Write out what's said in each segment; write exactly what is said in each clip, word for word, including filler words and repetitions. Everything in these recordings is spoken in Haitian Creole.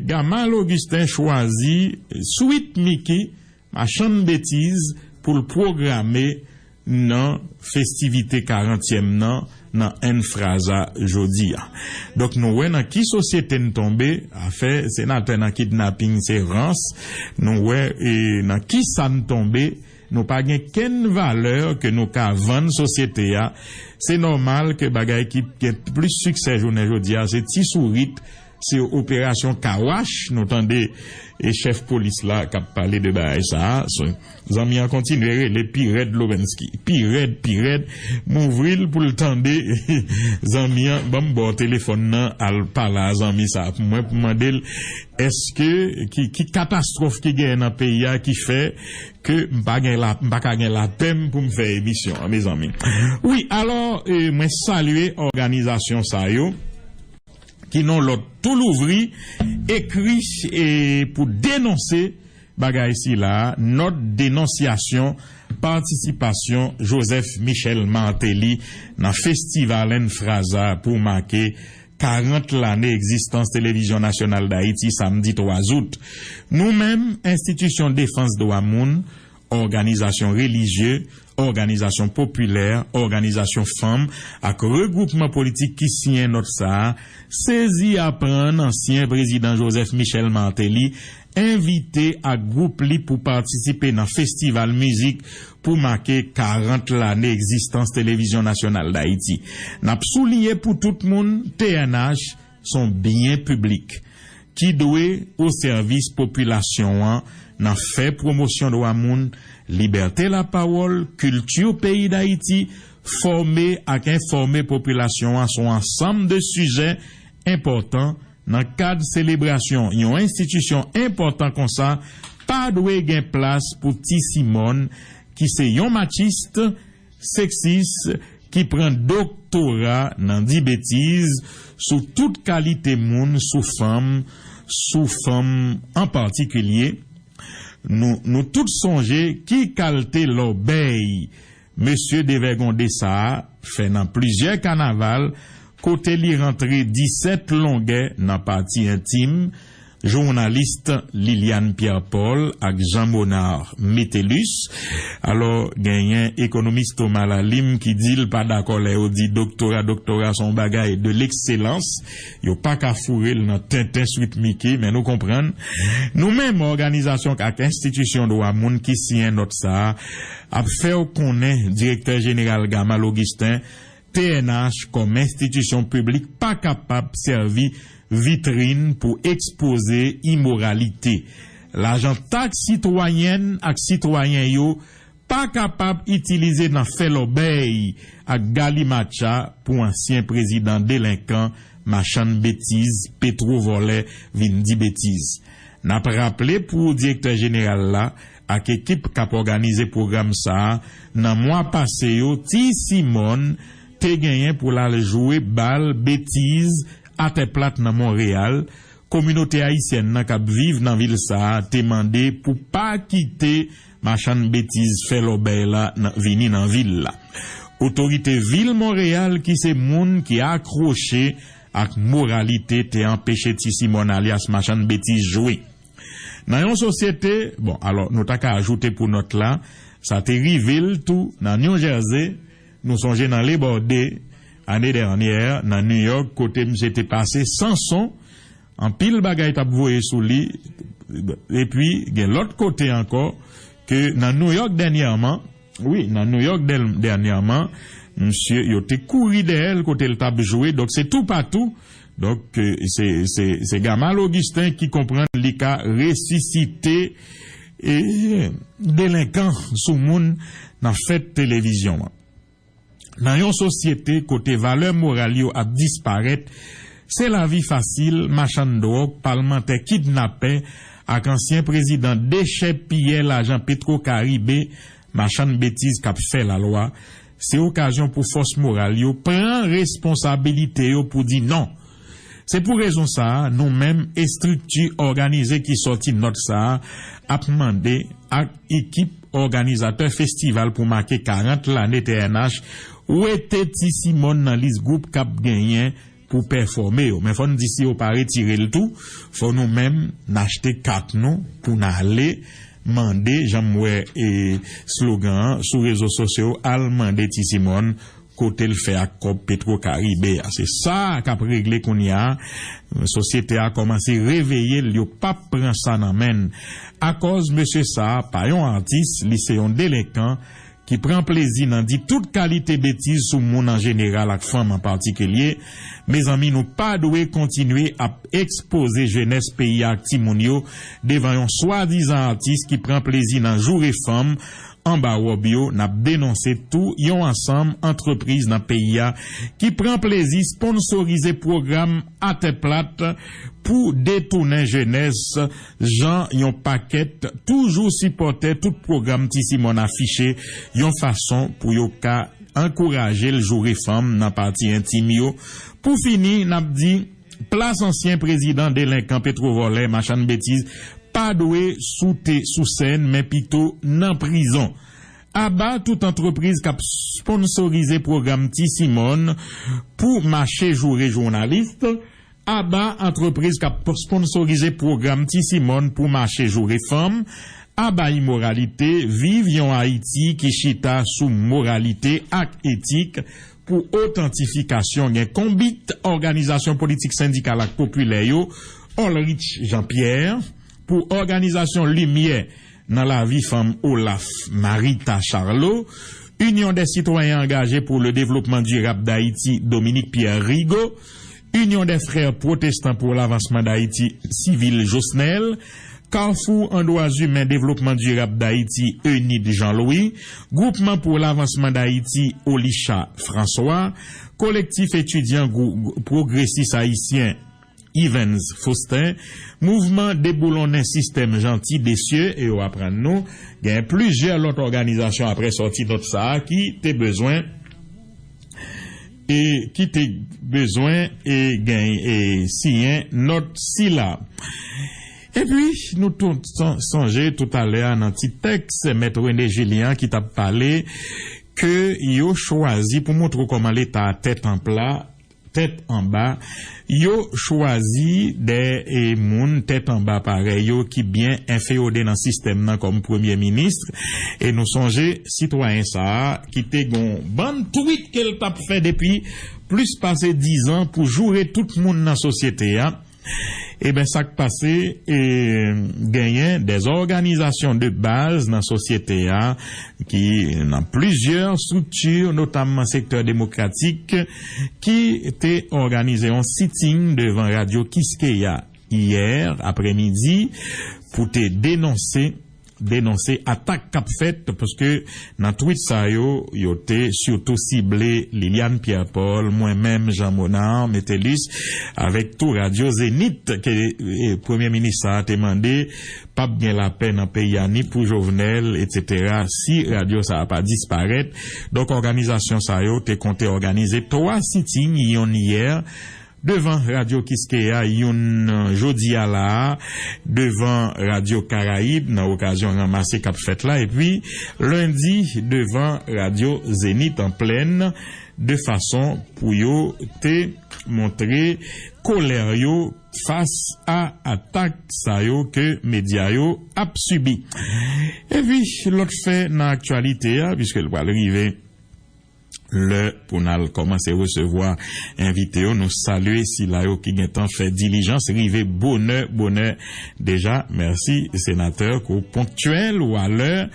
Gamal Augustin chwazi Sweet Micky, machann betiz, pou l pwograme nan festivite karantyèm nan, nan Enfraza jodi a. Donk, nou wè nan ki sosyete n tonbe, afè senatè nan kidnaping se rans, nou wè e, nan ki sa n tonbe, nou pa gen kenn valè ke nou ka vann sosyete a. Se nòmal ke bagay ki gen plis siksè jounen jodi a, se ti sourit, se operasyon kawach, nou tande e chèf polis la k ap pale de bagay sa a. So, zanmi an kontinye rele pi rèd Lowensky, pi rèd, pi rèd. M ouvri l pou l tande. Zanmi an, ban m ba w telefòn nan, al pale a zanmi sa a pou mwen, pou mande l èske, ki, ki katastwòf ki genyen nan peyi a ki fè ke m pa gen la, m pa ka gen lapenm pou m fè emisyon an, mezanmi. Wi, alò, e, mwen salye òganizasyon sa yo ki nan lòt tou louvri, ekri e pou denonse bagay sila, nòt denonsyasyon patisipasyon Joseph Michel Martelly nan festival Enfraza pou make karant lane egzistans Televizyon Nasyonal Dayiti, samdi twa out. Nou menm, enstitisyon defans dwa moun, òganizasyon relijye, òganizasyon popilè, òganizasyon fanm ak regwoupman politik ki siyen nòt sa a, sezi aprann ansyen prezidan Joseph Michel Martelly envite ak gwoup li pou patisipe nan festival mizik pou make karant lane egzistans Televizyon Nasyonal Dayiti. N ap souliye pou tout moun, T N H se yon byen piblik ki dwe o sèvis popilasyon an nan fè pwomosyon dwa moun, libète lapawòl, kilti peyi Dayiti, fòme ak enfòme popilasyon an sou ansanm de sijè enpòtan nan kad selebrasyon yon enstitisyon enpòtan konsa. Pa dwe gen plas pou Ti Simòn, ki se yon matchis, seksis, ki pran doktora nan di betiz sou tout kalite moun, sou fanm, sou fanm an patikilye. Nou, nou tout sonje ki kalte lòbèy mesye devègonde sa a fè nan plizyè kanaval, kote li rantre disèt longè nan pati entim jounalis Liliane Pierre Paul ak Jean Monard Metellus. Alò, genyen ekonomis Thomas Lalime ki di l pa dakò lè yo di doktora, doktora se yon bagay de lekselans. Yo pa ka foure l nan tenten Sweet Micky, men nou konprann. Nou menm, òganizasyon ak enstitisyon dwa moun ki siyen nòt sa a, ap fè w konnen direktè jeneral Gamal Augustin, T N H kòm enstitisyon piblik pa kapab sèvi vitrin pou ekspoze imoralite. Lajan taks sitwayèn ak sitwayen yo pa kapab itilize nan fè lòbèy ak galimatcha pou ansyen prezidan delenkan, machann betiz, petwo vòlè vin di betiz. N ap raple pou direktè jeneral la ak ekip k ap òganize pwogram sa a, nan mwa pase yo, Ti Simòn te genyen pou l al jwe bal betiz atè plat nan Monreyal. Kominote ayisyèn nan k ap viv nan vil sa a te mande pou pa kite machann betiz fè lòbèy la nan, vini nan vil la. Otorite vil Monreyal ki se moun ki akwoche ak moralite te anpeche Ti Simòn alyas machann betiz jwe. Nan yon sosyete, bon, alò, nou ta ka ajoute pou nòt la, sa te rive l tou nan New Jersey, nou sonje nan Labor Day, ane dènyè, nan New York, kote misye te pase san son, anpil bagay t ap voye sou li, epi gen lòt kote ankò, ke nan New York dènyèman, wi, nan New York dèl-, dènyèman, misye, yo te kouri dèyè l kote l t ap jwe, donk se toupatou. Donk, e, se, se, se Gamal Augustin ki konprann li ka resisite, e, delenkan sou moun nan fèt televizyon an. Nan yon sosyete kote valè moral yo ap disparèt, se lavi fasil, machann dwòg, palmantè, kidnapè ak ansyen prezidan dechèpiyè lajan Petwo Karibe, machann betiz k ap fè lalwa, se okazyon pou fòs moral yo pran responsabilite yo pou di non. Se pou rezon sa a, nou menm, estrikti òganize ki sòti nòt sa a ap mande ak ekip òganizatè festival pou make karant lane T N H, wete Ti Simòn nan lis gwoup k ap genyen pou pèfòme yo. Men fò n di si yo pa retire l tou, fò nou menm n achte kat nou pou n ale mande, jan m wè e slogan an sou rezo sosyo yo, al mande Ti Simòn kote l fè ak kòb Petro Caribe a. Se sa k ap regle kounye a. Sosyete a kòmanse reveye l, yo p ap pran sa nan men n. Akòz mesye sa a pa yon atis, li se yon delenkan ki pran plezi nan di tout kalite betiz sou moun an jeneral ak fanm an patikilye. Mezanmi, nou pa dwe kontinye ap ekspoze jenès peyi a ak timoun yo devan yon swadizan atis ki pran plezi nan joure fanm anba wòb yo. N ap denonse tou yon ansanm antrepriz nan peyi a ki pran plezi sponsorize pwogram atè plat pou detounen jenès, jan yon pakèt toujou sipòtè tout pwogram Ti Simòn afiche yon fason pou yo ka ankouraje l joure fanm nan pati entim yo. Pou fini, n ap di, plas ansyen prezidan delenkan petwovòlè machann betiz pa dwe sou te sou sèn, men pito nan prizon. Aba tout antrepriz k ap sponsorize pwogram Ti Simòn pou mache joure jounalis. Aba antrepriz k ap sponsorize pwogram Ti Simòn pou mache joure fanm. Aba imoralite, viv yon Ayiti ki chita sou moralite ak etik. Pou otantifikasyon, gen konbit òganizasyon politik sendikal ak popilè yo, Olrich Jean Pierre, pou òganizasyon Limyè nan lavi fanm Olaf, Marita Charlot, Union des citoyens engagés pour le développement durable d'Haïti, Dominique Pierre Rigaud, Union des frères protestants pour l'avancement d'Haïti, Civil Josnel, Carrefour en droits humains, développement durable d'Haïti, Eunide Jean Louis, Groupement pour l'avancement d'Haïti, Olisha François, Collectif étudiant Grou- progressiste haïtien, Evans Faustin, Mouvman Deboulonnen Sistèm Jeanty Dessieux, e yo aprann nou, gen plizyè lòt òganizasyon apre sòti nòt sa a ki te bezwen e ki te bezwen e gen e siyen nòt sila. Epi, nou tou son- sonje toutalè a nan ti tèks Mèt René Julien ki t ap pale ke yo chwazi pou montre w kòman Leta a tèt anpla, tèt anba, yo chwazi de e, moun tèt anba parèy yo ki byen enfeyode nan sistèm nan kòm premye minis. E nou sonje sitwayen sa a ki te gon bann twit ke l t ap fè depi plis pase dizan pou joure tout moun nan sosyete a. Eben, sa k pase, e, genyen dèzòganizasyon de baz nan sosyete a, ki nan plizyè estrikti, notamman sektè demokratik, ki te òganize yon sitting devan Radyo Kiskeya yè aprèmidi pou te denonse denonse atak k ap fèt, paske nan twit sa yo, yo te sitou sible Liliane Pierre Paul, mwen menm, Jean Monard Metellus, avèk tou Radyo Zenith, ke e, premye minis sa a te mande p ap gen lapè nan peyi a ni pou Jovenel, etsetera, si radyo sa a pa disparèt. Donk, òganizasyon sa yo te konte òganize twa sitting, yonn yè, devan Radyo Kiskeya, youn jodi a la a, devan Radyo Karayib, nan okazyon ranmase k ap fèt la, epi lendi, devan Radyo Zenith an plèn, de fason pou yo te montre kolè yo fas a atak sa yo ke medya yo ap sibi. Epi, lòt fè nan aktyalite a, piske l pral rive lè pou n al kòmanse resevwa envite yo. Nou salye sila yo ki gentan fè dilijans, rive bonè, bonè deja. Mèsi, senatè, ke w ponktyèl ou alè.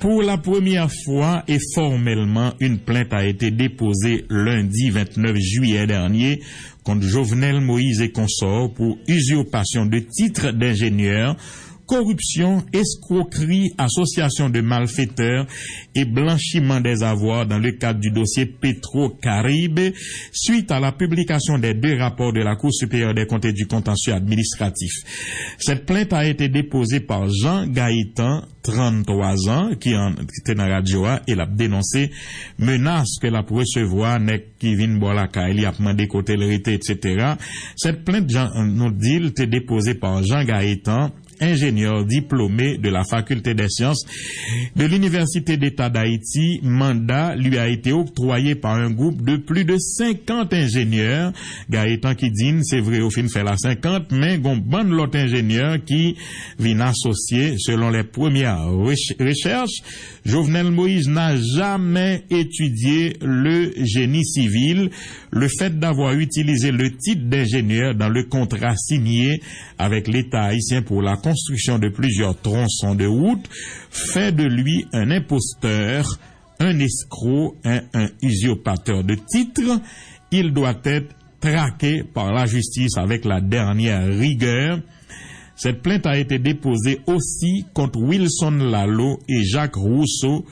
Pour la première fois et formellement, une plainte a été déposée lundi vingt-neuf juillet dernier contre Jovenel Moïse et consorts pour usurpation de titres d'ingénieur, corruption, escroquerie, association de malfaiteurs et blanchiment des avoirs dans le cadre du dossier Petro-Caribe, suite à la publication des deux rapports de la Cour supérieure des comptes et du contentieux administratif. Cette plainte a été déposée par Jean Gaétan, trannntwa zan, ki an- ki te nan radyo a, e l ap denonse menas ke l ap resevwa, nèg ki vin bò lakay li ap mande kote l rete, etsetera. Cette plainte, jan nou di l, te depoze pa Jean Gaétan, ingénieur diplômé de la Faculté des Sciences de l'Université d'État d'Haïti. Mandat lui a été octroyé par un groupe de plus de cinquante ingénieurs. Gaétan ki di n, se vre, yo fin fè la senkant, men gon bann lòt enjenyè ki vin asosye, selon les premières rech-, recherches. Jovenel Moïse n'a jamais étudié le génie civil. Le fait d'avoir utilisé le titre d'ingénieur dans le contrat signé avec l'État haïtien pour la construction de plusieurs tronçons de route fait de lui un imposteur, un escroc, un, un usurpateur de titre. Il doit être traqué par la justice avec la dernière rigueur. Cette plainte a été déposée aussi contre Wilson Lalo et Jacques Rousseau,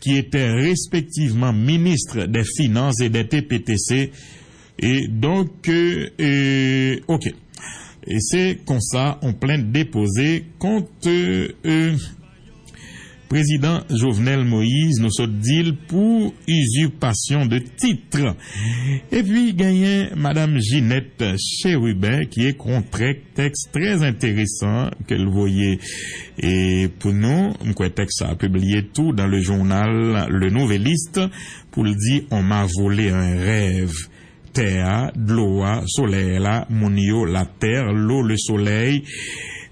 qui étaient respectivement ministres des Finances et des T P T C. Et donc, euh, euh, ok. E se konsa yon plent depoze kont, euh, euh, prezidan Jovenel Moïse, nou sot di l, pou izipasyon de tit. Epi genyen Madanm Ginette Chérubin ki ekri yon trè, tèks trè enteresan ke l voye e pou nou. M kwè tèks sa a pibliye tou dans le journal Le Nouvelliste, pou l di: On m'a volé un rêve. Tè a, dlo a, solèy la, moun yo, la terre, l'eau, le soleil,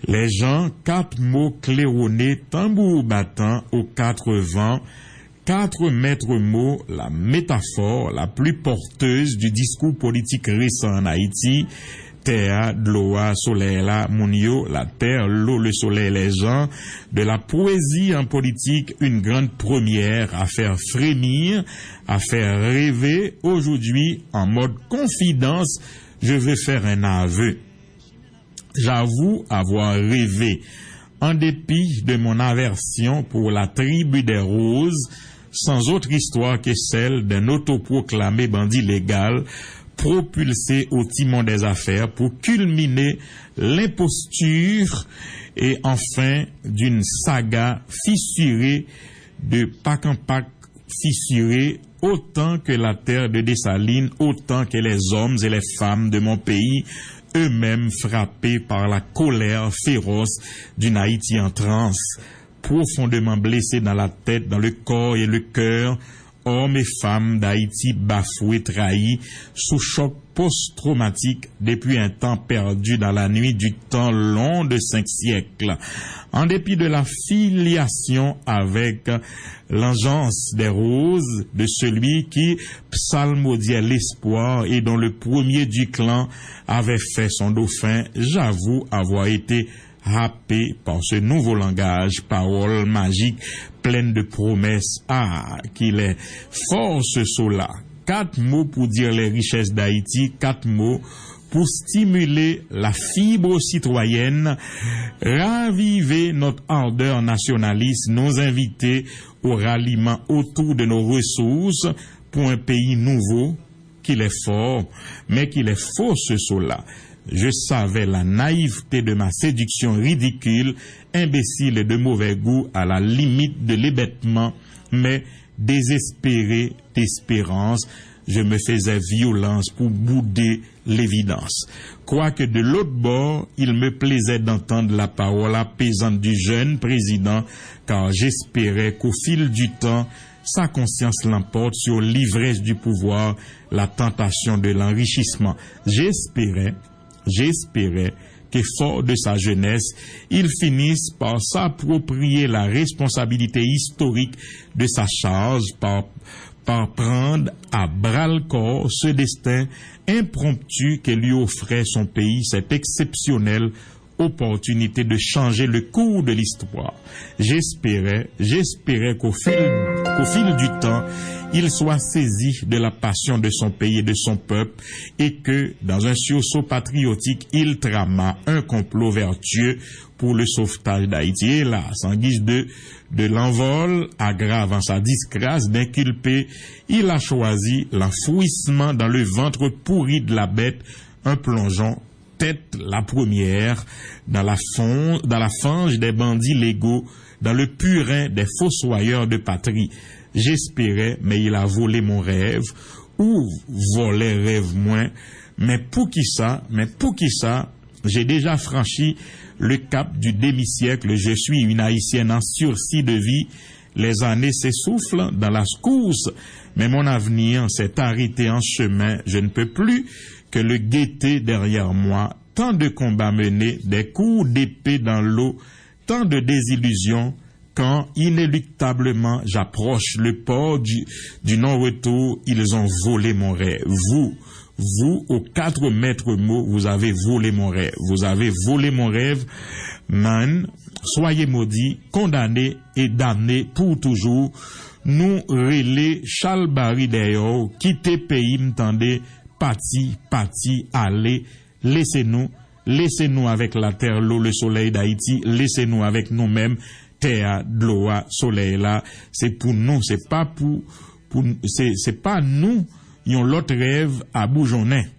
les gens, quatre mots claironnés, tambour battant aux quatre vents, quatre maîtres mots, la métaphore la plus porteuse du discours politique récent en Haïti. Tè a, dlo a, solèy la, moun yo, la terre, l'eau, le soleil, les gens, de la poésie en politique, une grande première à faire frémir, à faire rêver. Aujourd'hui, en mode confidence, je veux faire un aveu. J'avoue avoir rêvé, en dépit de mon aversion pour la tribu des roses, sans autre histoire que celle d'un autoproclamé bandit légal, propulsé au timon des affaires pour culminer l'imposture et enfin d'une saga fissurée de pack en pack fissurée, autant que la terre de Dessalines, autant que les hommes et les femmes de mon pays, eux-mêmes frappés par la colère féroce d'une Haïti en transe, profondément blessés dans la tête, dans le corps et le cœur, hommes et femmes d'Haïti bafoués, trahis, sous choc post-traumatique depuis un temps perdu dans la nuit du temps long de cinq siècles. En dépit de la filiation avec l'engeance des roses de celui qui psalmodiait l'espoir et dont le premier du clan avait fait son dauphin, j'avoue avoir été happé par ce nouveau langage, parole magique, pleine de promesses. Ah, qu'il est fort ce saut-là. Quatre mots pour dire les richesses d'Haïti, quatre mots pour stimuler la fibre citoyenne, raviver notre ardeur nationaliste, nous inviter au ralliement autour de nos ressources pour un pays nouveau, qu'il est fort, mais qu'il est faux ce saut-là. Je savais la naïveté de ma séduction ridicule, imbécile et de mauvais goût, à la limite de l'hébétement, mais désespéré d'espérance, je me faisais violence pour bouder l'évidence. Quoique de l'autre bord, il me plaisait d'entendre la parole apaisante du jeune président, car j'espérais qu'au fil du temps, sa conscience l'emporte sur l'ivresse du pouvoir, la tentation de l'enrichissement. J'espérais, j'espérais que fort de sa jeunesse, il finisse par s'approprier la responsabilité historique de sa charge, par, par prendre à bras-le-corps ce destin impromptu que lui offrait son pays, cette exceptionnelle opportunité de changer le cours de l'histoire. J'espérais, j'espérais qu'au fil, qu'au fil du temps, il soit saisi de la passion de son pays et de son peuple et que, dans un sursaut patriotique, il trama un complot vertueux pour le sauvetage d'Haïti. Hélas, en guise de, de l'envol, aggravant sa disgrâce d'inculpé, il a choisi l'enfouissement dans le ventre pourri de la bête, un plongeon tête la première dans la fon-, dans la fange des bandits légaux, dans le purin des fossoyeurs de patrie. J'espérais, mais il a volé mon rêve, ou vòlè rèv mwen, men poukisa, men poukisa, J'ai déjà franchi le cap du demi-siècle. Je suis une Haïtienne en sursis de vie. Les années s'essoufflent dans la course, mais mon avenir s'est arrêté en chemin. Je ne peux plus que le guetter derrière moi. Tant de combats menés, des coups d'épée dans l'eau, tant de désillusions, quand inéluctablement j'approche le port du, du non-retour, ils ont volé mon rêve. Vous, vous, aux quatre maîtres mots, vous avez volé mon rêve. Vous avez volé mon rêve, man. Soyez maudits, condamnés et damnés pour toujours. Nou rele Chalbari dèyè w, kite peyi m tande, pati, pati, ale, lese nou, lese nou avèk latè, lo, le solèy d'Ayiti, lese nou avèk nou menm, tè a, dlo a, solèy la, se pou nou, se pa pou, pou se, se pa nou, yon lòt rèv a boujonnen.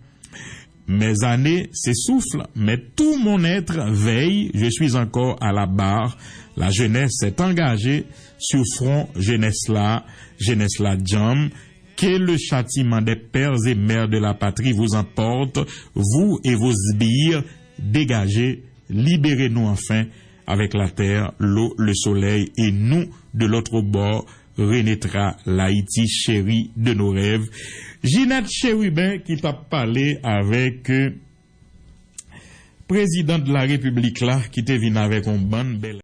Mes années s'essoufflent, mais tout mon être veille, je suis encore à la barre. La jeunesse s'est engagée sur front jeunesse la, jeunesse la djanm. Que le châtiment des pères et mères de la patrie vous emporte, vous et vos sbires, dégagez, libérez-nous enfin avec la terre, l'eau, le soleil et nous de l'autre bord, renaîtra l'Haïti chérie de nos rêves. Ginette Chérubin ki t ap pale avèk euh, prezidan de la repiblik la ki te vin avèk yon bann bèl